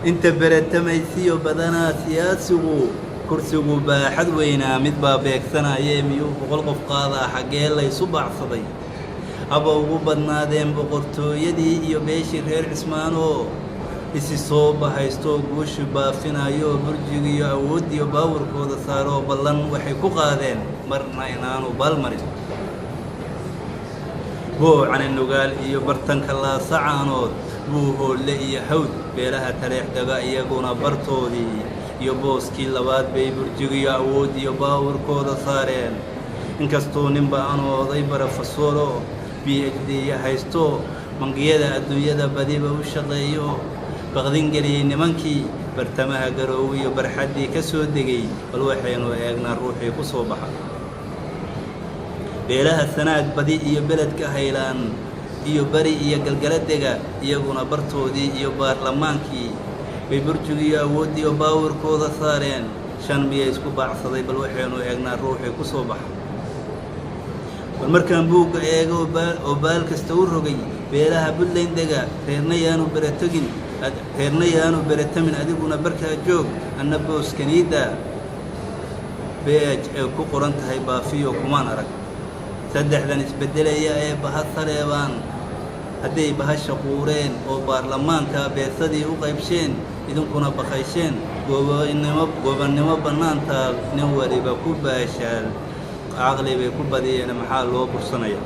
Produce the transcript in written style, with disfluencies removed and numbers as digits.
Inta beretamaysiyo badanaa siyaasigu kursigu baaxad weynaa, mid baa beegsanayee miyuu 100 qof qaadaa? Xaggee laysu baacsaday? Haba ugu badnaadeen boqortooyadii iyo beeshii reer Cismaanoo isi soo bahaystoo guushi baafinayooo burjigiiyo awooddiyo baawarkooda saaroo ballan waxay ku qaadeen marna inaanu baalmarin. Boocane, Nugaal iyo bartanka Laasacaanood, Buuhoolle iyo Hawd, beelaha Taleex dega iyaguna bartoodii iyo booskii labaad bay burjigiyo awooddiyo baawarkooda saareen. Inkastuu ninba anooday barafasoolo PhD haysto, bangiyada adduunyada badiba u shaqeeyo, baqdin geliyey nimankii bartamaha Garoowe iyo barxaddii ka soo degay, bal waxaynu eegnaa ruuxii ku soo baxa. Beelaha Sanaag badi iyo beledka Haylaan iyo bari iyo Galgaladega iyaguna bartoodii iyo baarlamaankii bay burjigiiyo awooddiiyo baawarkooda saareen. Shan miyay isku baacsaday? Bal waxaynu eegnaa ruuxii ku soo baxa. Bal markaan buugga eego oo baal kasta u rogay, beelaha Buntland dega reerna yaanu beretogin, reerna yaanu beretamin. Adiguna barkaa joog, anna booskaniidda beej ee ku qoran tahay Baafiyo kumaan arag. Saddexdan isbeddelaya ee baha Saleebaan hadday bahasha quureen oo baarlamaanka beesadii u qaybsheen, idinkuna bakaysheen, goobannimo goobannimo bannaantaal, nin waliba ku baashaal, caqli bay ku badiyeen. Maxaa loo bursanaya?